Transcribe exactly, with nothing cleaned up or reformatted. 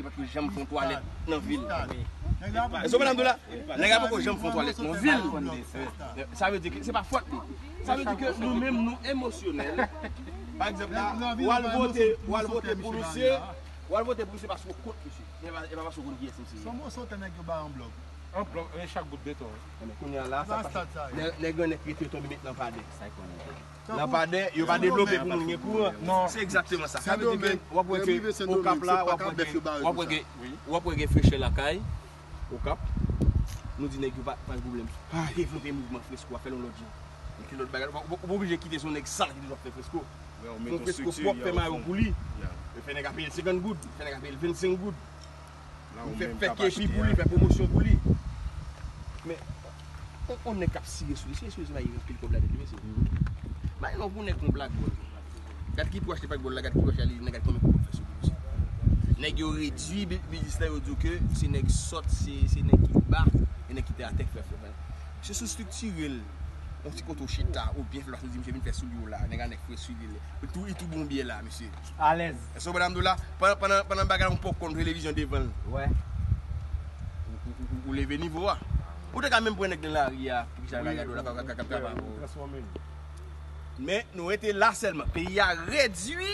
Li pa t janm fè yon twalèt nan vil. Èske w konprann m di w la? Nèg la poko janm fè yon twalèt nan vil. Sa vle di ke se pa fòt li. Sa vle di ke nou menm nou emosyonèl. Pa egzanp la, w al vote, w al vote pou misye, w al vote pou misye paske w kont misye. E pa, e pa paske w konn kiyès misye ye. Son moso tè nèg yo bay an blòk. An blòk, e chak bout beton. Ebyen, kounye a la, sa pase. Nèg, nèg grann nèg rete tonbe met nan padè. Sa y konnen. Nan padè, yo pa devlope pou moun gen kouran. Non. Se egzakteman sa. Sa vle di ke w ap wè ke Okap la, w ap wè gen, w ap wè gen, w ap wè gen frechè lakay, Okap. Nou di nèg yo pa, pa gen pwoblèm. Devlope mouvman fresko a, fè l yon lòt jan. Epi lòt bagay, ou pa, ou pa oblije kite se yon nèg sal ki toujou ap fè fresko. Fè yon fresko pwòp, fè mayo pou li. Fè nèg a peye l senkant goud, fè nèg a peye l vennsenk goud. Ou fè, fè kepi pou li, fè pwomosyon pou li. Men, on, on nèg k ap siye sou li, siye sou li, se pa gen anpil kòb ladan li, mesye. Bay non pou nèg yon blak bòl. Gad ki pou achte pak bòl la, gad ki pou achte li, gad konbyen kòb fè sou li, mesye. Nèg yo redui bi-, biznis la, yo di w ke se nèg sòt, se, se nèg ki ba, e nèg ki te atè k fè fè. Se sou estriktirel. Yon ti kote w chita, ou byen fè lòs, ou di misye vin fè soulye w la, nèg a nèg fre soulye l. Li tou, li tou bon byen la, mesye. Alèz. Èske w konprann m di w la? Pandan, pandan, pandan bagay la, yon pòp konn televizyon devan l. Wè. Ou, ou, ou, ou leve nivo a. Ou te ka menm pran nèg nan lari a, pou ki sa l ka gade w la, k ap, k ap, k ap travay avè w. Men, nou rete la sèlman. Peyi a redui